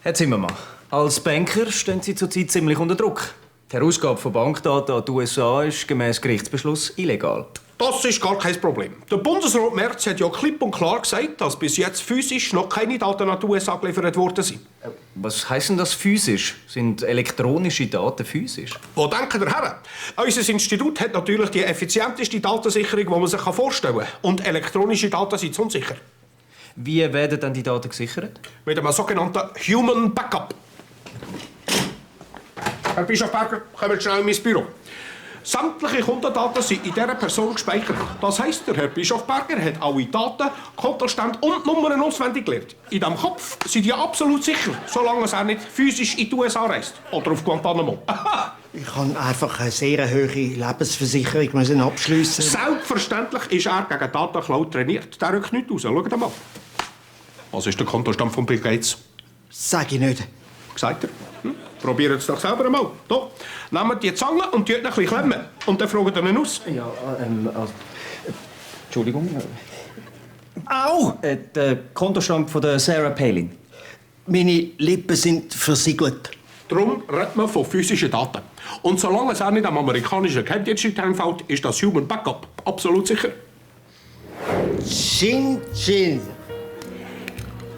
Herr Zimmermann, als Banker stehen Sie zurzeit ziemlich unter Druck. Die Herausgabe von Bankdaten an die USA ist gemäß Gerichtsbeschluss illegal. Das ist gar kein Problem. Der Bundesrat Merz hat ja klipp und klar gesagt, dass bis jetzt physisch noch keine Daten an die USA geliefert worden sind. Was heisst denn das physisch? Sind elektronische Daten physisch? Wo denken ihr her? Unser Institut hat natürlich die effizienteste Datensicherung, die man sich vorstellen kann. Und elektronische Daten sind unsicher. Wie werden dann die Daten gesichert? Mit einem sogenannten Human Backup. Herr Bischofberger, kommt schnell in mein Büro. Sämtliche Kundendaten sind in dieser Person gespeichert. Das heisst, der Herr Bischofberger hat alle Daten, Kontostände und Nummern auswendig gelernt. In diesem Kopf sind die absolut sicher, solange er nicht physisch in die USA reist. Oder auf Guantanamo. Ich kann einfach eine sehr hohe Lebensversicherung abschliessen. Selbstverständlich ist er gegen Datenklau trainiert. Der rückt nichts raus. Schaut mal. Was ist der Kontostand von Bill Gates? Sag ich nicht. Sagt er. Probiert es doch selber einmal. Hier. Nehmt die Zange und tut ein bisschen klemmen. Und dann fragt ihr ihn aus. Ja, Entschuldigung. Au! Der Kontostand von der Sarah Palin. Meine Lippen sind versiegelt. Darum redet man von physischen Daten. Und solange es auch nicht am amerikanischen Geheimdienst einfällt, ist das Human Backup absolut sicher. Chin, chin.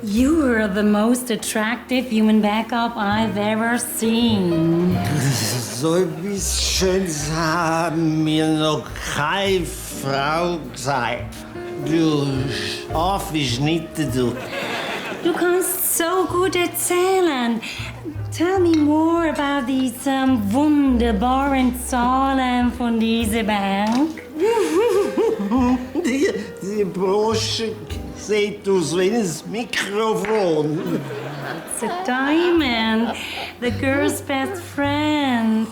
You are the most attractive human backup I've ever seen. So etwas Schönes haben mir noch keine Frau gesagt. Du Scharfschnitte, du. Du kannst so gut erzählen. Tell me more about these wunderbaren Zahlen von dieser Bank. Die Brosche sieht aus wie ein Mikrofon. It's a diamond. The girl's best friend.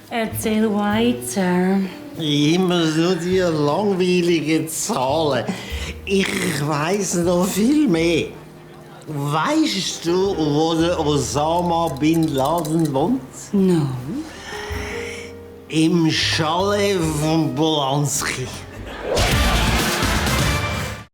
Erzähl weiter. Immer so die langweiligen Zahlen. Ich weiss noch viel mehr. Weißt du, wo der Osama Bin Laden wohnt? No. Im Chalet von Polanski.